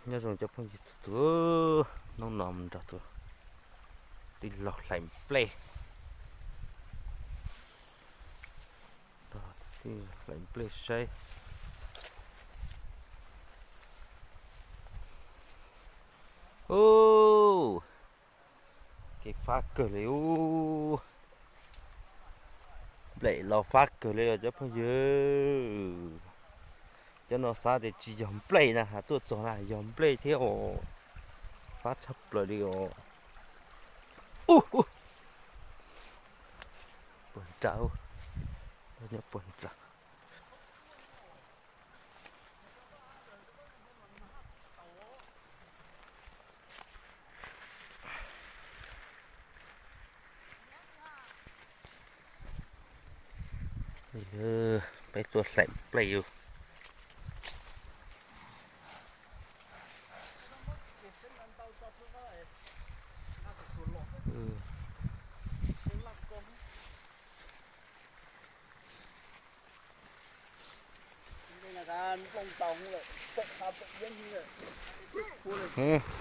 Nyob zoo cov phooj ywg txhua tus, hnub no mus nrog tus tij laug hlais nplej, nrog tus tij laug hlais nplej saib. Ub, kev fab kawg li ub. Nplej los fab kawg li os cov phooj ywg. Cov no xav tias tsis yog nplej na, has tuaj txog na yog nplej thiab os. Fab tshaj plaws li os. Ub, puag nrad, nyob puag nrad. Peb tuaj hlais nplej yus.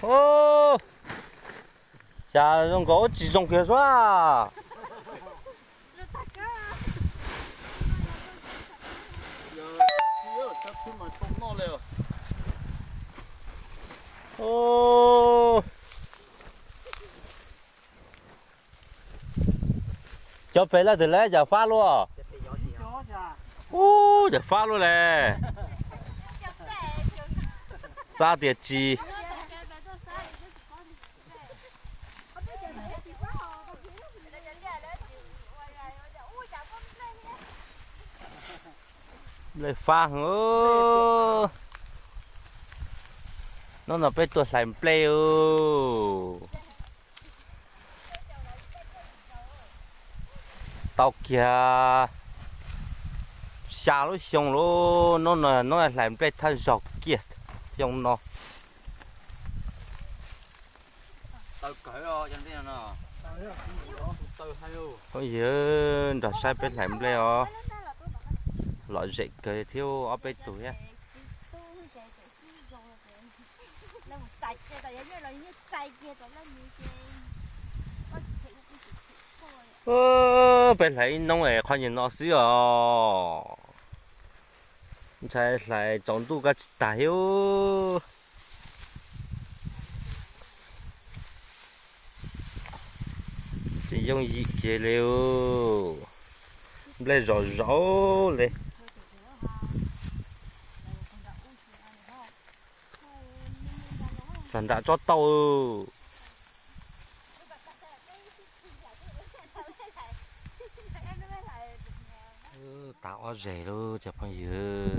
Ub, cas zoo nkaus tsis zoo kiag sua. Cov pem lawm twg lawm, cas fab luaj? Ub, cas fab luaj le. Xav tias tsis nplej fab heev. Hnub no peb tuaj hlais nplej. Tau kiag xya lub xyoo lawm, hnub no hnub hlais nplej thawj zaug kiag xyoo no. Phooj ywg nrog saib peb hlais nplej os. Lom zem kawg thiab ob peb tug thiab. Peb hlais ib hnub es qhov nyuag no xwb os. Ntshai hlais tsaus ntuj kab tsis tag thiab. Tsis yooj yim kiag li. Nplej zom zaws li. Txog nram tsob tauj. Tag ob zeg lawm cov phooj ywg.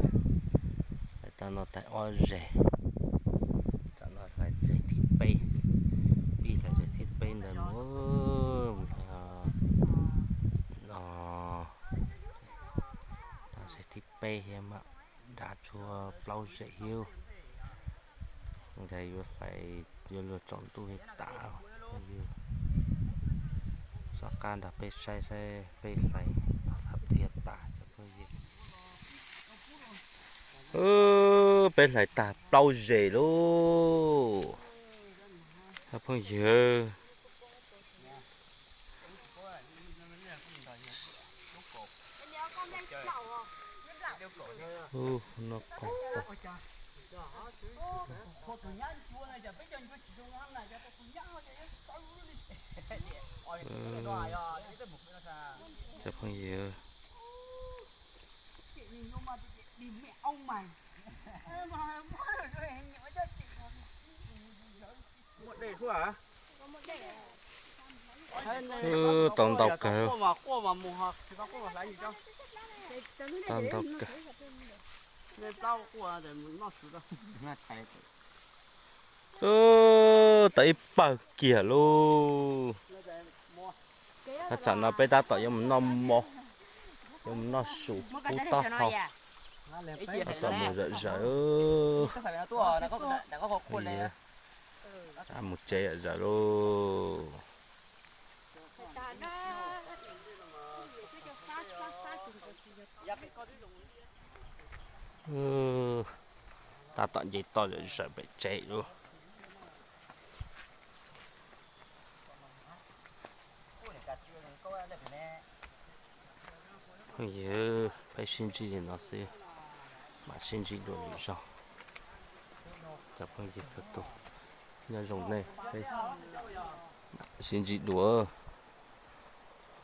Hlais tau no tag ob zeg. Tam no hlais zeg thib peb. Pib hlais zeg thib peb ntawd mus. No, tag zeg thib peb thiab mas dav tshuav plaub zeg thiab. Ntshai yuav hlais yuav luag tsaus ntuj thiab tas. Txoj qab nrog peb saib saib peb hlais thaum twg tas. Peb hlais tag plaub zeg lauj, cov phooj ywg. Ub, no ko. Cov phooj ywg, tau ntau kawg. Tau ntau kawg. Tau ib pawg kiag lauj. Tam no peb tab tom yuav mus noj mov, yuav mus noj su pub taub hau. Tab tom mus zawm zawm. Mus tsev zawm zawm lauj. Tab tom nce toj zawm zawm pem tsev lawm. Phooj ywg, peb sib ntsib li no xwb, mam sib ntsib dua lwm zaug. Cov phooj ywg txhua tus, nyob zoo nej, peb sib ntsib dua.